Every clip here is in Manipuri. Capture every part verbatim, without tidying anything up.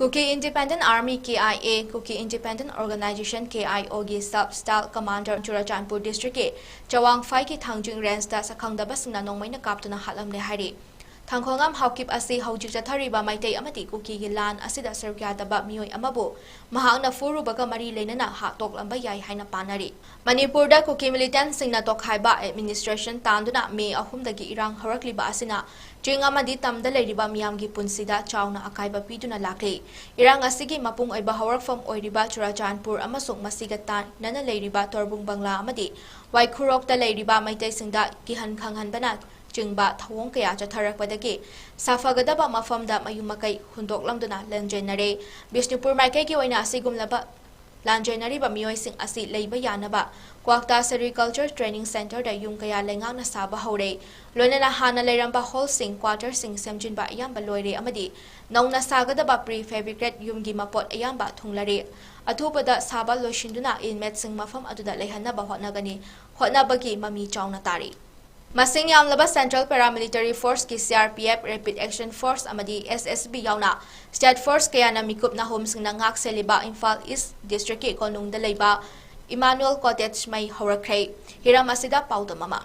Kuki Independent Army, K I A, Kuki Independent Organization, K I O ꯒꯤ Sub Style Commander Churachandpur district ꯀꯤ ꯆꯋꯥꯡꯐꯥꯏꯒꯤ ꯊꯥꯡꯖꯤꯡ range ꯇ ꯁꯛꯈꯪꯗꯕꯁꯤꯡꯅ ꯅꯣꯡꯃꯩꯅ ꯀꯥꯞꯇꯨꯅ ꯍꯥꯠꯂꯝꯂꯦ ꯍꯥꯏꯔꯤ꯫ ꯊꯥꯡꯈꯣꯉꯥꯝ ꯍꯥꯎꯀꯤꯞ ꯑꯁꯤ ꯍꯧꯖꯤꯛ ꯆꯠꯊꯔꯤꯕ ꯃꯩꯇꯩ ꯑꯃꯗꯤ ꯀꯨꯀꯤꯒꯤ ꯂꯥꯟ ꯑꯁꯤꯗ ꯁꯔꯨꯛ ꯌꯥꯗꯕ ꯃꯤꯑꯣꯏ ꯑꯃꯕꯨ ꯃꯍꯥꯛꯅ ꯐꯨꯔꯨꯕꯒ ꯃꯔꯤ ꯂꯩꯅꯅ ꯍꯥꯠꯇꯣꯛꯂꯝꯕ ꯌꯥꯏ ꯍꯥꯏꯅ ꯄꯥꯅꯔꯤ꯫ ꯃꯅꯤꯄꯨꯔꯗ ꯀꯨꯀꯤ militantꯁꯤꯡꯅ ꯇꯣꯈꯥꯏꯕ administration ꯇꯥꯟꯗꯨꯅ ꯃꯦ ꯑꯍꯨꯝꯗꯒꯤ ꯏꯔꯥꯡ ꯍꯧꯔꯛꯂꯤꯕ ꯑꯁꯤꯅ ꯆꯤꯡ ꯑꯃꯗꯤ ꯇꯝꯗ ꯂꯩꯔꯤꯕ ꯃꯤꯌꯥꯝꯒꯤ ꯄꯨꯟꯁꯤꯗ ꯆꯥꯎꯅ ꯑꯀꯥꯏꯕ ꯄꯤꯗꯨꯅ ꯂꯥꯛꯂꯤ꯫ ꯏꯔꯥꯡ ꯑꯁꯤꯒꯤ ꯃꯄꯨꯡ ꯑꯣꯏꯕ ꯍꯧꯔꯛꯐꯝ ꯑꯣꯏꯔꯤꯕ ꯆꯨꯔꯆꯥꯟꯄꯨꯔ ꯑꯃꯁꯨꯡ ꯃꯁꯤꯒ ꯇꯥꯏꯅꯅ ꯂꯩꯔꯤꯕ ꯇꯣꯔꯕꯨꯡ ꯕꯪꯂꯥ ꯑꯃꯗꯤ ꯋꯥꯏꯈꯨꯔꯣꯛꯇ ꯂꯩꯔꯤꯕ ꯃꯩꯇꯩꯁꯤꯡꯗ ꯀꯤꯍꯟ ꯈꯪꯍꯟꯕꯅ ꯆꯤꯡꯕ ꯊꯧꯑꯣꯡ ꯀꯌꯥ ꯆꯠꯊꯔꯛꯄꯗꯒꯤ ꯁꯥꯐꯒꯗꯕ ꯃꯐꯝꯗ ꯃꯌꯨꯝ ꯃꯀꯩ ꯍꯨꯟꯗꯣꯛꯂꯝꯗꯨꯅ ꯂꯟꯖꯦꯟꯅꯔꯦ꯫ ꯕꯤꯁꯅꯨꯄꯨꯔ ꯃꯥꯏꯀꯩꯒꯤ ꯑꯣꯏꯅ ꯑꯁꯤꯒꯨꯝꯂꯕ ꯂꯥꯟꯖꯦꯟꯅꯔꯤꯕ ꯃꯤꯑꯣꯏꯁꯤꯡ ꯑꯁꯤ ꯂꯩꯕ ꯌꯥꯅꯕ ꯀ꯭ꯋꯥꯛꯇꯥ Sericulture Training Centreꯗ ꯌꯨꯝ ꯀꯌꯥ ꯂꯩꯉꯥꯛꯅ ꯁꯥꯕ ꯍꯧꯔꯦ꯫ ꯂꯣꯏꯅꯅ ꯍꯥꯟꯅ ꯂꯩꯔꯝꯕ hallꯁꯤꯡ, quarterꯁꯤꯡ ꯁꯦꯝꯖꯤꯟꯕ ꯑꯌꯥꯝꯕ ꯂꯣꯏꯔꯦ ꯑꯃꯗꯤ ꯅꯧꯅ ꯁꯥꯒꯗꯕ prefabricate ꯌꯨꯝꯒꯤ ꯃꯄꯣꯠ ꯑꯌꯥꯝꯕ ꯊꯨꯡꯂꯔꯦ꯫ ꯑꯊꯨꯕꯗ ꯁꯥꯕ ꯂꯣꯏꯁꯤꯟꯗꯨꯅ inmateꯁꯤꯡ ꯃꯐꯝ ꯑꯗꯨꯗ ꯂꯩꯍꯟꯅꯕ ꯍꯣꯠꯅꯒꯅꯤ, ꯍꯣꯠꯅꯕꯒꯤ ꯃꯃꯤ ꯆꯥꯎꯅ ꯇꯥꯔꯤ꯫ ꯃꯁꯤꯡ ꯌꯥꯝꯂꯕ Central Paramilitary Forceꯀꯤ C R P F, Rapid Action Force ꯑꯃꯗꯤ S S B ꯌꯥꯎꯅ state force ꯀꯌꯥꯅ ꯃꯤꯀꯨꯞ ꯅꯥꯍꯨꯝꯁꯤꯡꯅ ꯉꯥꯛ ꯁꯦꯜꯂꯤꯕ ꯏꯝꯐꯥꯜ East districtꯀꯤ ꯀꯣꯅꯨꯡꯗ ꯂꯩꯕ Emmanuel Cottage ꯃꯩ ꯍꯧꯔꯛꯈ꯭ꯔꯦ꯫ ꯍꯤꯔꯝ ꯑꯁꯤꯗ ꯄꯥꯎꯗꯝ ꯑꯃ꯫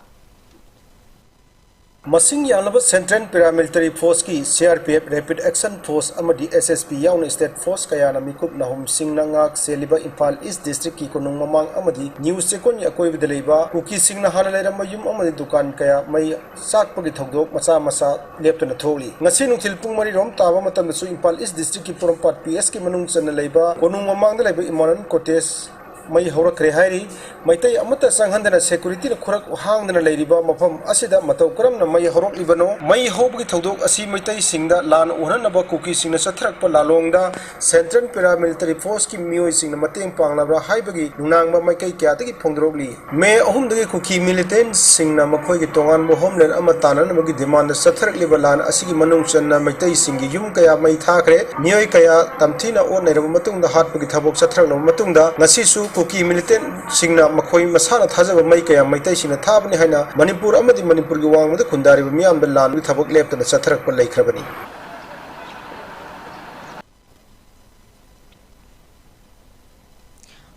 ꯃꯁꯤꯡ ꯌꯥꯝꯂꯕ Central Paramilitary Forceꯀꯤ C R P F, Rapid Action Force ꯑꯃꯗꯤ S S B ꯌꯥꯎꯅ state force ꯀꯌꯥꯅ ꯃꯤꯀꯨꯞ ꯅꯥꯍꯨꯝꯁꯤꯡꯅ ꯉꯥꯛ ꯁꯦꯜꯂꯤꯕ ꯏꯝꯐꯥꯜ East districtꯀꯤ ꯀꯣꯅꯨꯡ ꯃꯃꯥꯡ ꯑꯃꯗꯤ ꯅ꯭ꯌꯨ ꯆꯦꯛꯀꯣꯟꯒꯤ ꯑꯀꯣꯏꯕꯗ ꯂꯩꯕ ꯀꯨꯀꯤꯁꯤꯡꯅ ꯍꯥꯟꯅ ꯂꯩꯔꯝꯕ ꯌꯨꯝ ꯑꯃꯗꯤ ꯗꯨꯀꯥꯟ ꯀꯌꯥ ꯃꯩ ꯆꯥꯛꯄꯒꯤ ꯊꯧꯗꯣꯛ ꯃꯆꯥ ꯃꯆꯥ ꯂꯦꯞꯇꯅ ꯊꯣꯛꯂꯤ꯫ ꯉꯁꯤ ꯅꯨꯡꯊꯤꯜ ꯄꯨꯡ ꯃꯔꯤ ꯔꯣꯝ ꯇꯥꯕ ꯃꯇꯝꯗꯁꯨ ꯏꯝꯐꯥꯜ East districtꯀꯤ ꯄꯣꯔꯣꯝꯄꯥꯠ P Sꯀꯤ ꯃꯅꯨꯡ ꯆꯟꯅ ꯂꯩꯕ ꯀꯣꯅꯨꯡ ꯃꯃꯥꯡꯗ ꯂꯩꯕ Emmanuel Cottage ꯃꯩ ꯍꯧꯔꯛꯈ꯭ꯔꯦ ꯍꯥꯏꯔꯤ꯫ ꯃꯩꯇꯩ ꯑꯃꯠꯇ ꯆꯪꯍꯟꯗꯅ securityꯅ ꯈꯨꯔꯛ ꯍꯥꯡꯗꯅ ꯂꯩꯔꯤꯕ ꯃꯐꯝ ꯑꯁꯤꯗ ꯃꯇꯧ ꯀꯔꯝꯅ ꯃꯩ ꯍꯧꯔꯛꯂꯤꯕꯅꯣ? ꯃꯩ ꯍꯧꯕꯒꯤ ꯊꯧꯗꯣꯛ ꯑꯁꯤ ꯃꯩꯇꯩꯁꯤꯡꯗ ꯂꯥꯟ ꯑꯣꯛꯍꯟꯅꯕ ꯀꯨꯀꯤꯁꯤꯡꯅ ꯆꯠꯊꯔꯛꯄ ꯂꯥꯂꯣꯡꯗ Central Paramilitary Forceꯀꯤ ꯃꯤꯑꯣꯏꯁꯤꯡꯅ ꯃꯇꯦꯡ ꯄꯥꯡꯂꯕ꯭ꯔꯥ ꯍꯥꯏꯕꯒꯤ ꯅꯨꯡꯅꯥꯡꯕ ꯃꯥꯏꯀꯩ ꯀꯌꯥꯗꯒꯤ ꯐꯣꯡꯗꯣꯔꯛꯂꯤ꯫ ꯃꯦ ꯑꯍꯨꯝꯗꯒꯤ ꯀꯨꯀꯤ militantꯁꯤꯡꯅ ꯃꯈꯣꯏꯒꯤ ꯇꯣꯉꯥꯟꯕ homeland ꯑꯃ ꯇꯥꯟꯅꯅꯕꯒꯤ demandꯗ ꯆꯠꯊꯔꯛꯂꯤꯕ ꯂꯥꯟ ꯑꯁꯤꯒꯤ ꯃꯅꯨꯡ ꯆꯟꯅ ꯃꯩꯇꯩꯁꯤꯡꯒꯤ ꯌꯨꯝ ꯀꯌꯥ ꯃꯩ ꯊꯥꯈ꯭ꯔꯦ꯫ ꯃꯤꯑꯣꯏ ꯀꯌꯥ ꯇꯝꯊꯤꯅ ꯑꯣꯠ ꯅꯩꯔꯕ ꯃꯇꯨꯡꯗ ꯍꯥꯠꯄꯒꯤ ꯊꯕꯛ ꯆꯠꯊꯔꯛꯂꯕ ꯃꯇꯨꯡꯗ ꯉꯁꯤꯁꯨ ꯀꯨꯀꯤ militantꯁꯤꯡꯅ ꯃꯈꯣꯏ ꯃꯁꯥꯅ ꯊꯥꯖꯕ ꯃꯩ ꯀꯌꯥ ꯃꯩꯇꯩꯁꯤꯡꯅ ꯊꯥꯕꯅꯤ ꯍꯥꯏꯅ ꯃꯅꯤꯄꯨꯔ ꯑꯃꯗꯤ ꯃꯅꯤꯄꯨꯔꯒꯤ ꯋꯥꯡꯃꯗ ꯈꯨꯟꯗꯥꯔꯤꯕ ꯃꯤꯌꯥꯝꯗ ꯂꯥꯟꯒꯤ ꯊꯕꯛ ꯂꯦꯞꯇꯅ ꯆꯠꯊꯔꯛꯄ ꯂꯩꯈ꯭ꯔꯕꯅꯤ꯫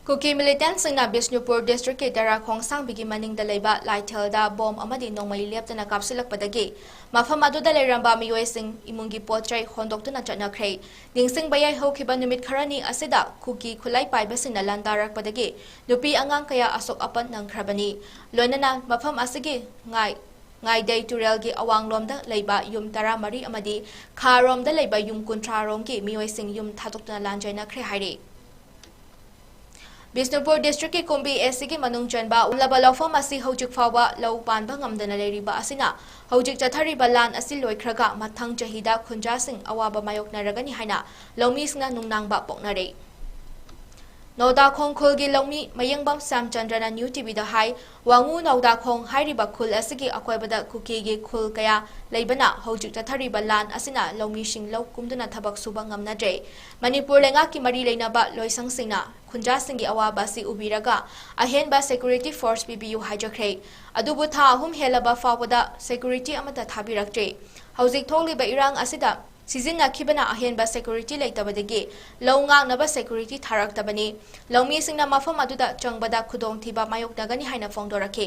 ꯀꯨꯀꯤ ꯃꯤꯂꯤꯇꯦꯟꯠꯁꯤꯡꯅ ꯕꯤꯁꯅꯨꯄꯨꯔ ꯗꯤꯁꯇ꯭ꯔꯤꯛꯀꯤ ꯇꯔꯥꯈꯣꯡ ꯁꯥꯡꯕꯤꯒꯤ ꯃꯅꯤꯡꯗ ꯂꯩꯕ ꯂꯥꯏꯊꯦꯜꯗ ꯕꯣꯝ ꯑꯃꯗꯤ ꯅꯣꯡꯃꯩ ꯂꯦꯞꯇꯅ ꯀꯥꯞꯁꯤꯜꯂꯛꯄꯗꯒꯤ ꯃꯐꯝ ꯑꯗꯨꯗ ꯂꯩꯔꯝꯕ ꯃꯤꯑꯣꯏꯁꯤꯡ ꯏꯃꯨꯡꯒꯤ ꯄꯣꯠ ꯆꯩ ꯍꯣꯟꯗꯣꯛꯇꯨꯅ ꯆꯠꯅꯈ꯭ꯔꯦ꯫ ꯅꯤꯡꯁꯤꯡꯕ ꯌꯥꯏ, ꯍꯧꯈꯤꯕ ꯅꯨꯃꯤꯠ ꯈꯔꯅꯤ ꯑꯁꯤꯗ ꯀꯨꯀꯤ ꯈꯨꯠꯂꯥꯏ ꯄꯥꯏꯕꯁꯤꯡꯅ ꯂꯥꯟꯗꯥꯔꯛꯄꯗꯒꯤ ꯅꯨꯄꯤ ꯑꯉꯥꯡ ꯀꯌꯥ ꯑꯁꯣꯛ ꯑꯄꯟ ꯅꯪꯈ꯭ꯔꯕꯅꯤ꯫ ꯂꯣꯏꯅꯅ ꯃꯐꯝ ꯑꯁꯤꯒꯤ ꯉꯥꯏ-, ꯉꯥꯏꯗꯩ ꯇꯨꯔꯦꯜꯒꯤ ꯑꯋꯥꯡꯂꯣꯝꯗ ꯂꯩꯕ ꯌꯨꯝ ꯇꯔꯥꯃꯔꯤ ꯑꯃꯗꯤ ꯈꯥꯔꯣꯝꯗ ꯂꯩꯕ ꯌꯨꯝ ꯀꯨꯟꯊ꯭ꯔꯥ ꯔꯣꯝꯒꯤ ꯃꯤꯑꯣꯏꯁꯤꯡ ꯌꯨꯝ ꯊꯥꯗꯣꯛꯇꯨꯅ ꯂꯥꯟꯖꯦꯟꯅꯈ꯭ꯔꯦ ꯍꯥꯏꯔꯤ꯫ ꯕꯤꯁꯅꯨꯄꯨꯔ ꯗꯤꯁꯇ꯭ꯔꯤꯛꯀꯤ ꯀꯨꯝꯕꯤ ꯑꯦꯁ ꯁꯤꯒꯤ ꯃꯅꯨꯡ ꯆꯟꯕ ꯎꯂꯕ ꯂꯧꯐꯝ ꯑꯁꯤ ꯍꯧꯖꯤꯛ ꯐꯥꯎꯕ ꯂꯧ ꯄꯥꯟꯕ ꯉꯝꯗꯅ ꯂꯩꯔꯤꯕ ꯑꯁꯤꯅ ꯍꯧꯖꯤꯛ ꯆꯠꯊꯔꯤꯕ ꯂꯥꯟ ꯑꯁꯤ ꯂꯣꯏꯈ꯭ꯔꯒ ꯃꯊꯪ ꯆꯍꯤꯗ ꯈꯨꯟꯖꯥꯁꯤꯡ ꯑꯋꯥꯕ ꯃꯥꯌꯣꯛꯅꯔꯒꯅꯤ ꯍꯥꯏꯅ ꯂꯧꯃꯤꯁꯤꯡꯅ ꯅꯨꯡꯅꯥꯡꯕ ꯄꯣꯛꯅꯔꯦ꯫ ꯅꯧꯗꯥꯈꯣꯡ ꯈꯨꯜꯒꯤ ꯂꯧꯃꯤ ꯃꯌꯦꯡꯕꯝ ꯁ꯭ꯌꯥꯝꯆꯟꯗ꯭ꯔꯅ ꯅ꯭ꯌꯨ ꯇꯤꯚꯤꯗ ꯍꯥꯏ, ꯋꯥꯉꯨ ꯅꯧꯗꯥꯈꯣꯡ ꯍꯥꯏꯔꯤꯕ ꯈꯨꯜ ꯑꯁꯤꯒꯤ ꯑꯀꯣꯏꯕꯗ ꯀꯨꯀꯤꯒꯤ ꯈꯨꯜ ꯀꯌꯥ ꯂꯩꯕꯅ ꯍꯧꯖꯤꯛ ꯆꯠꯊꯔꯤꯕ ꯂꯥꯟ ꯑꯁꯤꯅ ꯂꯧꯃꯤꯁꯤꯡ ꯂꯧ ꯀꯨꯝꯗꯨꯅ ꯊꯕꯛ ꯁꯨꯕ ꯉꯝꯅꯗ꯭ꯔꯦ꯫ ꯃꯅꯤꯄꯨꯔ ꯂꯩꯉꯥꯛꯀꯤ ꯃꯔꯤ ꯂꯩꯅꯕ ꯂꯣꯏꯁꯪꯁꯤꯡꯅ ꯈꯨꯟꯖꯥꯁꯤꯡꯒꯤ ꯑꯋꯥꯕ ꯑꯁꯤ ꯎꯕꯤꯔꯒ ꯑꯍꯦꯟꯕ ꯁꯦꯀ꯭ꯌꯨꯔꯤꯇꯤ ꯐꯣꯔꯁ ꯄꯤꯕꯤꯌꯨ ꯍꯥꯏꯖꯈ꯭ꯔꯦ꯫ ꯑꯗꯨꯕꯨ ꯊꯥ ꯑꯍꯨꯝ ꯍꯦꯜꯂꯕ ꯐꯥꯎꯕꯗ ꯁꯦꯀ꯭ꯌꯨꯔꯤꯇꯤ ꯑꯃꯠꯇ ꯊꯥꯕꯤꯔꯛꯇ꯭ꯔꯦ꯫ ꯍꯧꯖꯤꯛ ꯊꯣꯛꯂꯤꯕ ꯏꯔꯥꯡ ꯑꯁꯤꯗ ꯁꯤꯖꯤꯟꯅꯈꯤꯕꯅ ꯑꯍꯦꯟꯕ ꯁꯦꯀ꯭ꯌꯨꯔꯤꯇꯤ ꯂꯩꯇꯕꯗꯒꯤ ꯂꯧ ꯉꯥꯛꯅꯕ ꯁꯦꯀ꯭ꯌꯨꯔꯤꯇꯤ ꯊꯥꯔꯛꯇꯕꯅꯤ꯫ ꯂꯧꯃꯤꯁꯤꯡꯅ ꯃꯐꯝ ꯑꯗꯨꯗ ꯆꯪꯕꯗ ꯈꯨꯗꯣꯡꯊꯤꯕ ꯃꯥꯌꯣꯛꯅꯒꯅꯤ ꯍꯥꯏꯅ ꯐꯣꯡꯗꯣꯔꯛꯈꯤ꯫